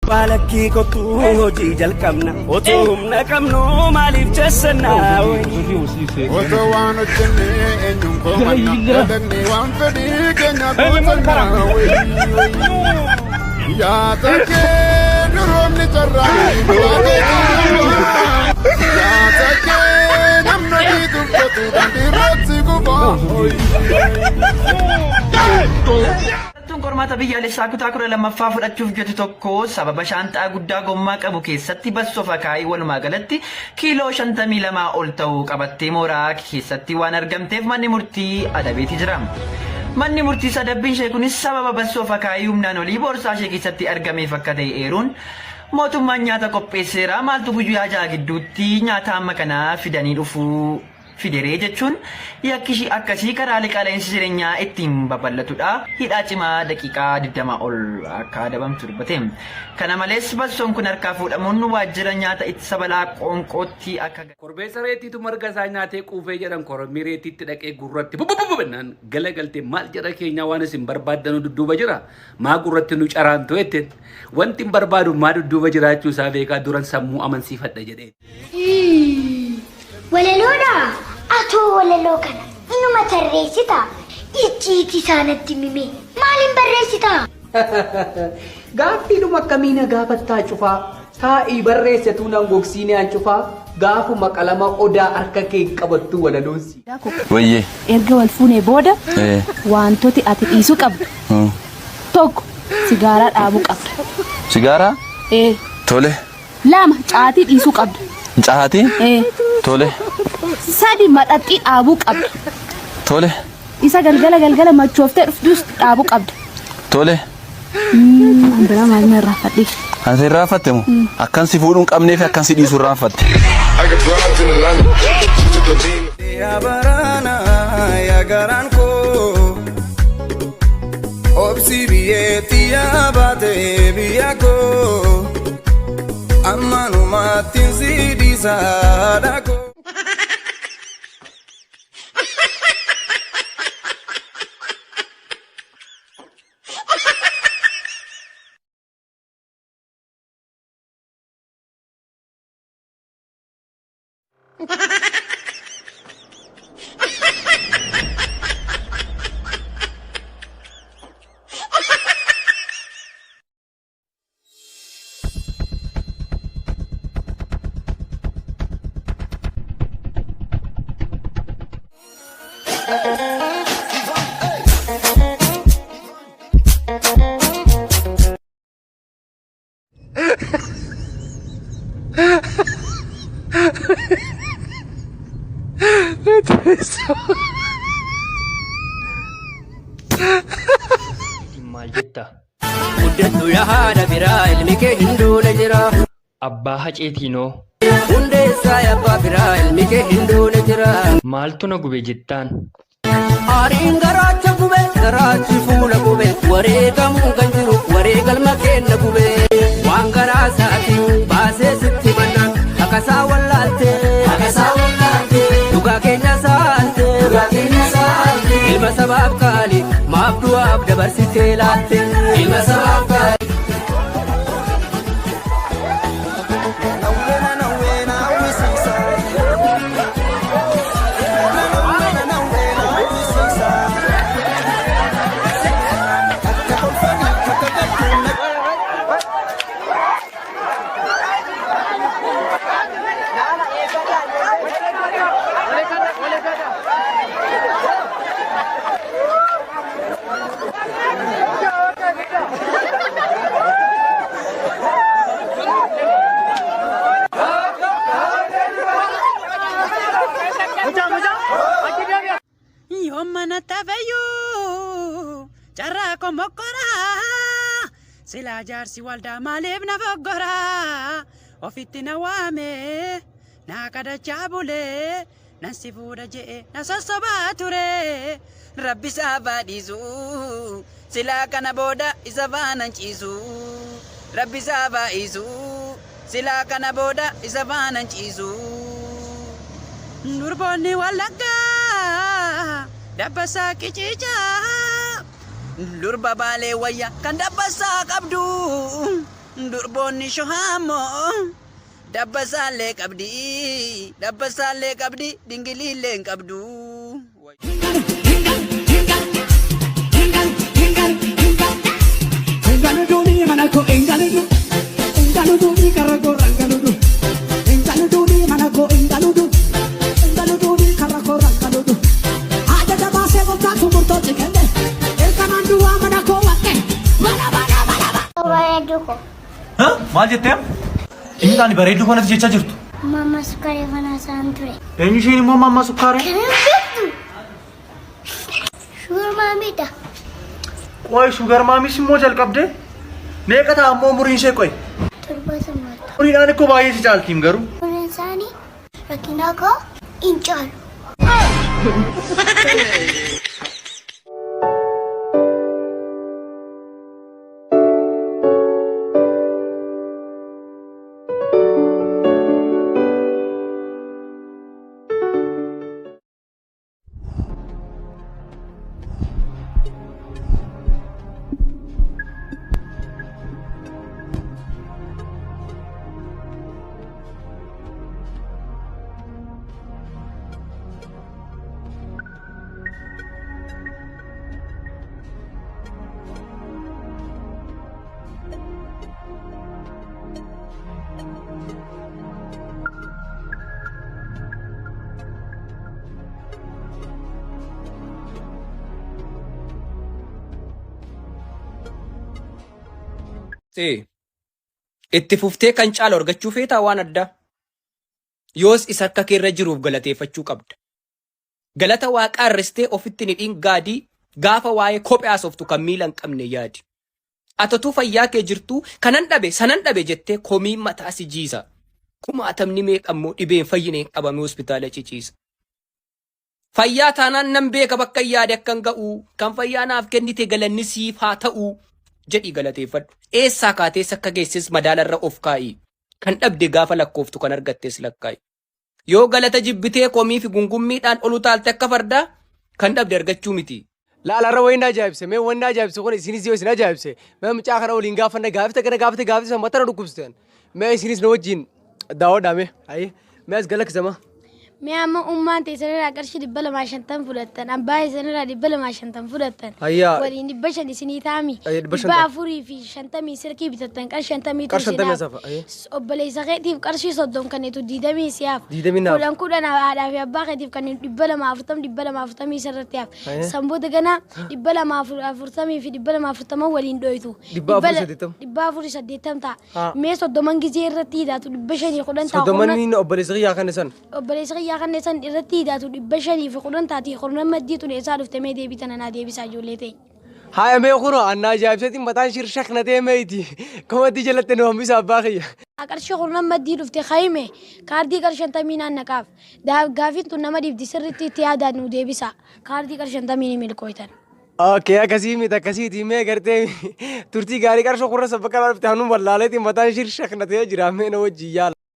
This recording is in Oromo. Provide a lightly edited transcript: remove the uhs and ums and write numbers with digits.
Baalakkii kottuu hojii jalqabna otoo humna qabnu maaliif chessanna. Otoo waan hojjennee eenyuun komanna dalagnee waan fedhii keenya guutanna. Yaada kee duroomni carraa yaada kee namni hojii tuffatu daandii irratti gufaa. Barattuun qormaata biyyaalessaa kutaa 12ffaa fudhachuuf jettu tokko sababa shaanxaa guddaa gommaa qabu keessatti bassoof akaayii walumaa galatti kiiloo 52 ol ta'u qabattee mooraa keessatti waan argamteef manni murtii adabeeti jira. Manni murtiis adabbiin ishee kunis sababa bassoof akaayii humnaan olii boorsaa ishee keessatti argameef akka ta'e eeruun mootummaan nyaata qopheesseera maaltu guyyaa 6 gidduutti nyaata hamma kanaa fidanii dhufuu fideree jechuun yakki ishii akkasii karaalee qaala'insi jireenyaa ittiin babal'atudha. Hidhaa cimaa daqiiqaa 20 ol akka adabamtu dubbate. Kana malees bassoon kun harkaa fuudhamuun waajjira nyaata ittisa balaa qoonqootti akka. Korbeessa reettiitu marga isaa nyaatee quufee jedhan korommii reettiitti dhaqee gurratti bubbubbubbu jennaan galagaltee maal jedha keenyaa waan isin barbaaddanu dudduuba jira maa gurratti nu caraantu jetteen wanti hin barbaadu maa dudduuba jiraachuu isaa beekaa duran sammuu amansiifadha jedhee. Walaloodha? Atoo walaloo kana inuma tarreessita? Icciitii isaa natti himi mee. Maaliin barreessita? Gaaffiidhuma akkamii na gaafattaa cufaa? Taa'ii barreessi atuu nan gogsiinee an cufaa gaafuma qalama odaa harka keen qabattuu walaloon si. Wayyee. Erga wal fuunee booda Eh. waantoti ati dhiisuu qabdu tokko sigaaraa dhaabuu qabda. Sigaaraa? Ee. Tole. 2 caatii dhiisuu qabda. Caatii? Ee. Tole. 3 maxaxxii dhaabuu qabda. Tole. Isa galgala galgala machooftee dhuftus dhaabuu qabda. Tole. An biraa maal na irraanfadhe? Kan si irraanfatte moo? Akkan si fuudhuu hin qabnee fi akkan si dhiisu irraanfatte. Yaa baraana yaa garaan koo obsi biyyeetti yaa baate biyya koo ammanumaattiin si dhiisa haadha koo. Maal jetta? Guddadhu yaa haadha biraa ilmi kee hin duune jira. Abbaa haceetiinoo? Hundeessaa yaa abbaa biraa ilmi kee hin duune jira. Maaltu na gube jettaan? Aariin garaacha gube garaachi fuula gube wareegamuun kan jiru wareegalma keenna gube. Waan garaa isaatiin baasee sitti mannaan haqasaa wallaalte. Haqasaa wallaalte. Dhugaa keenya saalte. Dhugaa keenya saalte. Ilma sabaaf qaali maaf du'aaf dabarsitee laatte. Ilma sabaaf qaali. Yoom mana tafeyyuu carraa koo mokkoraa silaa jaarsi waldaa maaliif na foggoraa ofitti na waame naa kadhachaa bulee nan si fuudha je'e na sossobaa ture rabbi isaa baadhiisu silaa kana booda isa faanan ciisu rabbi isaa baay'isu silaa kana booda isa faanan ciisu. Durboonni Wallaggaa dabbasaa qiciicaa. Durba Baalee wayya kan dabbasaa qabdu. Durboonni shohaammoo dabbasaallee qabdi, dabbasaallee qabdi, dingiliillee hin qabdu. Bareedduu koo. Maal jettee? Inni taani bareedduu kanatti jechaa jirtu. Mamma sukkaaree fanaa isaan ture. Eenyu isheen immoo mamma sukkaaree? Kan hin beektu. Shugar maamiidha. Qoy shugar maamis immoo jalqabde? Meeqa ta'a ammoo umuriin ishee qoy? 70. Umuriidhaan ikkoo baay'ee si caaltiim garuu. Umuriin isaanii rakkina koo hin caalu. Itti fuftee kan caalu argachuu feetaa waan addaa? Yoos isa harka keerra jiruuf galateeffachuu qabda. Galata waaqaa irristee ofitti hin hidhiin gaadii gaafa waa'ee kophee haasoftu kan miila hin qabne yaadi. Atotuu fayyaa kee jirtuu kanan dhabe sanan dhabe jettee komiin mataa si jiisa. Kumaatamni meeqa immoo dhibee hin fayyineen qabamee hospitaala ciciisa. Fayyaa taanaan nan beeka bakka yaade akkan ga'u kan fayyaa naaf kennite galanni siif haa ta'u jedhii galateeffadhu. Eessaa kaatees akka geesses madaalarra of kaa'i. Kan dhabde gaafa lakkooftu kan argattes lakkaa'i. Yoo galata jibbitee komii fi gungummiidhaan ol utaalte akka fardaa kan dhabde argachuu miti. Laal har'a wayi na ajaa'ibse mee wanni na ajaa'ibse kun isinis yoo isin ajaa'ibse mee mucaa kana waliin gaafanna gaafita kana gaafite gaafite san matana dhukkubsitan mee isinis na wajjin daawwadhaa mee ayi mee as galakkisama. Mee amma ummaan teessanirraa qarshii 250 fudhattan, abbaa keessanirraa 250 fudhattan. Hayyaa. Waliin 500 isinii taami. Ayya, 500 Dhibba ta'a. afurii fi shantamii silkii bitattan qarshii shantamii Qarshii shantamii isinaaf. asafa, ayya. Obboleessa keetiif qarshii 30 kennitu 20 si hafa. 20 naaf. 10 10 haadhaa fi abbaa keetiif kan 240 240 isarratti hafa. Ayya. San booda ganaa 240 fi 240 waliin dhoytu. 480. 480 ta'a. Haa. Mee 30 gizee irratti hidhaatu 510 ta'a. Soddoman inni obboleessa kiyyaa kan san. Obboleessa kiyyaa kan san irratti hidhaatu 510 taati. Kurnan maddii tun eessaa dhufte mee deebii tana naa deebisaa ijoollee teenya. Haaya mee kunoo anna ajaa'ibsatiin mataan shirshak na ta'e meeyti. Komatii jalatti nu hambisa abbaa kiyya. Qarshii kurnan maddii dhufte kayime kaardii qar shantamii naan naqaaf. Gaafiin tun nama dhibdi sirriitti itti yaadaan nu deebisa. Kaardii qar shantamii ni milkooytan. Okay akkasii miti akkasiiti mee gartee turtii gaarii qarshoo kurna sabba kanaa dhufte hanuu wallaaleetiin mataan shirshak na ta'ee jira mee na wajjin yaala.